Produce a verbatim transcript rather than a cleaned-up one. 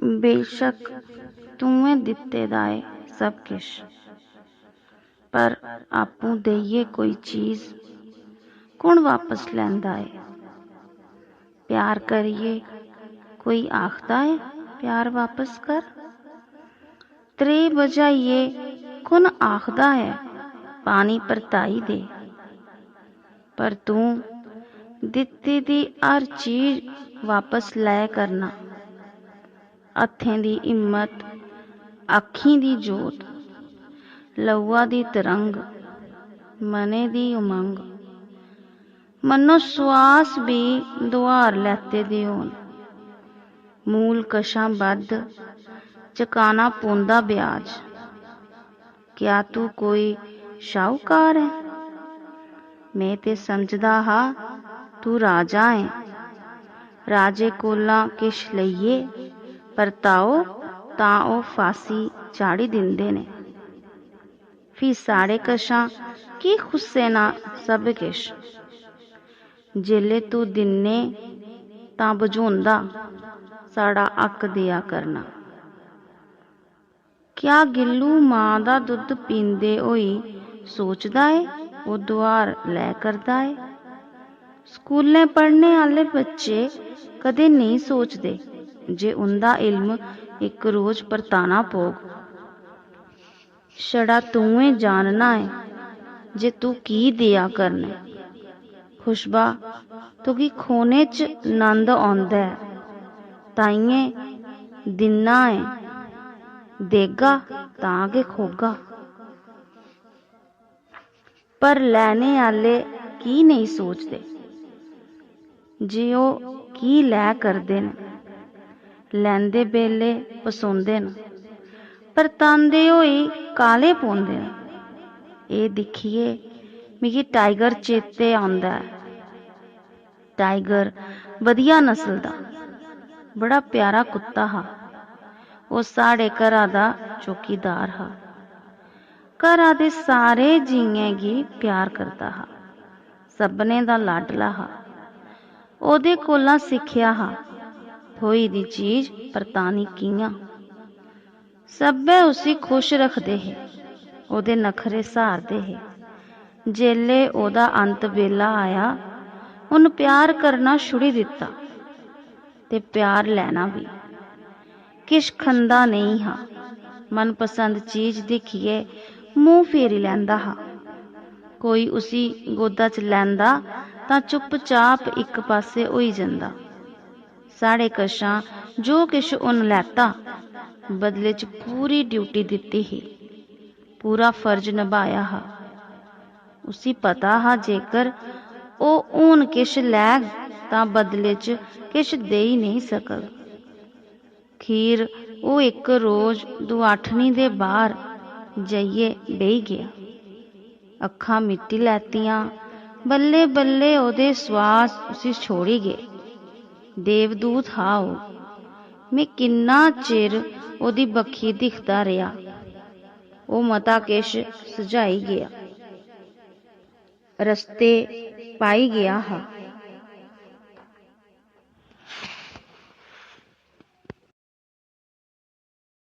बेशक तूं दित्ते दा ऐ सब किश, पर आपूं देइयै कोई चीज कु'न वापस लैंदा ऐ? प्यार करियै कोई आखदा ऐ, "प्यार वापस कर"? त्रेह् बझाइयै कु'न आखदा ऐ, "पानी परताई दे"? पर तूं दित्ती दी हर चीज वापस लै करना। हत्थें दी हिम्मत, अक्खीं दी जोत, लौआ दी तरंग, मनै दी उमंग, मन्नो सुआस बी दुहार लैते दे होन। मूल कशा बद्ध चकाना पौंदा ब्याज। क्या तू कोई शाहूकार ऐ? में ते समझदा हा तू राजा ऐ। राजे कोला किश लेइयै परताओ तां ओह् फांसी चाढ़ी दिंदे न। फ्ही साढ़े कशा की खुस्से ना सब किश? जेल्लै तू दिन्ने तां बझोंदा साढ़ा हक देआ करना। क्या गिल्लू मां दा दुद्ध पींदे होई सोचदा ऐ, ओह् दुहार लै करदा ऐ? स्कूलें पढ़ने आह्ले बच्चे कदें नेईं सोचदे जे उं'दा इल्म इक रोज परताना पौग। छड़ा तूं गै जानना ऐ जे तूं की देआ करना ऐ। खुशबा, तुगी खोने च नंद औंदा ऐ, ताइयें दिन्ना ऐ, देगा तां गै खोगा। पर लैने आह्ले की नेईं सोचदे जे ओह् की लै करदे न? लैंदे बेल्लै पसोंदे न, परतांदे होई काले पौंदे न। एह् दिक्खियै मिगी टाइगर चेते औंदा ऐ। टाइगर बधिया नस्ल दा, बड़ा प्यारा कुत्ता हा। ओह् साढ़े घरा दा चौकीदार हा। घरा दे सारे जीयें गी प्यार करदा हा, सभनें दा लाडला हा। ओह्दे कोला सिक्खेआ हा, थ्होई दी चीज परतानी कि'यां। सब्भै उसी खुश रखदे हे, ओह्दे नखरे स्हारदे हे। जेल्लै ओह्दा अंत बेला आया, उन्न प्यार करना छुड़ी दित्ता ते प्यार लैना बी। किश खंदा नेईं हा, मनपसंद चीज दिक्खियै मूंह फेरी लैंदा हा। कोई उसी गोदा च लैंदा तां चुप्पचाप इक पास्सै होई जंदा। साढ़े कशा जो किश उन्न लैता, बदले च पूरी ड्यूटी दित्ती ही, पूरा फर्ज नभाया हा। उसी पता हा जेकर ओह् हून किश लैग तां बदले च किश देई नेईं सकग। खीर ओह् इक रोज दुआठनी दे बाह्र जाइयै बेही गेआ। अक्खां मिटी लैतियां, बल्लें-बल्लें ओह्दे सुआस उसी छोड़ी गे। देवदूत हा ओह्। में किन्ना चिर ओह्दी बक्खी दिखदा रेहा। ओह् मता किश सुझाई गेआ, रस्ते पाई गेआ हा।